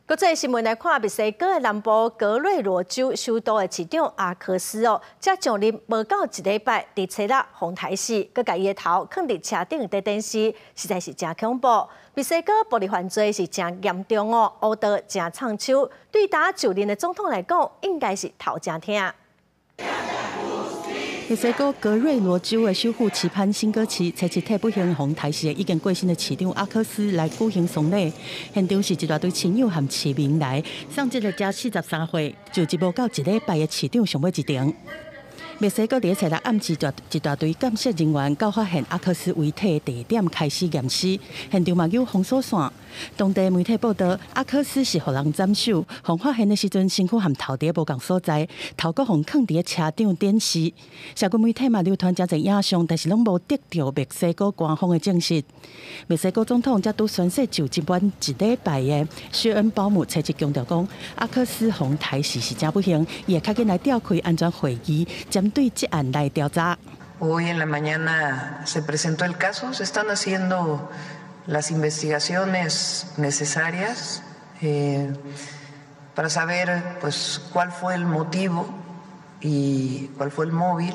國際新聞來看，墨西哥的南部格瑞羅州首都的市長阿科斯哦，才上任無夠一禮拜，佇初六予刣死，閣共伊的頭囥佇車頂佇電視，實在是誠恐怖。墨西哥暴力犯罪是誠嚴重哦，烏道誠藏手，對剛就任的總統來講，應該是頭誠疼。墨西哥格瑞羅州的首府奇潘辛哥市，初七替不幸予刣死的已經過身的市長阿科斯來舉行喪禮。現場是一大堆親友和市民來送這个才43歲，就職無夠一禮拜的市長上尾一程。墨西哥佇初六暗時，一大堆鑑識人員到發現阿科斯遺體的地點開始驗屍，現場嘛有封鎖線。當地媒體報道，阿科斯是予人斬首，予發現的時陣身軀和頭佇無仝所在，頭閣予囥佇車頂電視。社群媒體嘛流傳誠濟影像，但是攏無得著墨西哥官方的證實。墨西哥總統才拄宣誓就職滿一禮拜的薛恩鮑姆，初七強調講，阿科斯予刣死是誠不幸，伊會較緊來召開安全會議，針對這案來調查。 Hoy en la mañana se presentó el caso, se están haciendo las investigaciones necesarias para saber, pues, cuál fue el motivo y cuál fue el móvil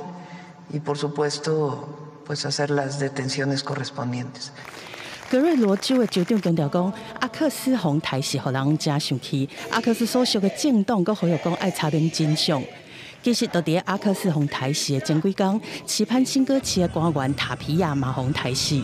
y, por supuesto, pues, hacer las detenciones correspondientes. 格瑞羅州的州長強調講，阿克斯予刣死，予人誠生氣。阿克斯所屬的政黨閣呼籲講愛查明真相。其實，就佇阿克斯予刣死的前幾工，期盼新哥市的官員塔皮亞嘛予刣死。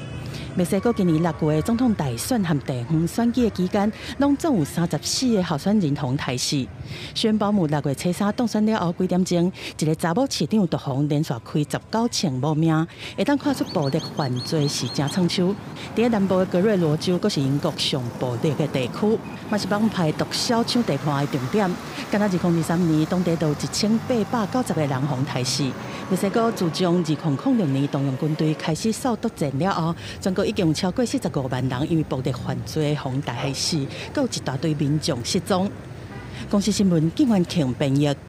墨西哥今年6月總統大選和地方選舉的期間，攏總有34個候選人予刣死。宣鮑姆6月初三當選了後幾點鐘，一个查某市長就予連續開19槍無命，會當看出暴力犯罪是誠創手。佇南部的格瑞羅州，閣是𪜶國上暴力的地區，嘛是幫派毒梟搶地盤的重點。敢若2023年，當地就有1890個人予刣死。墨西哥自從2006年動用軍隊開始掃毒戰了後，全國已經有超過45萬人因為暴力犯罪予刣死，閣有一大堆民眾失蹤。公視新聞，金元慶編譯。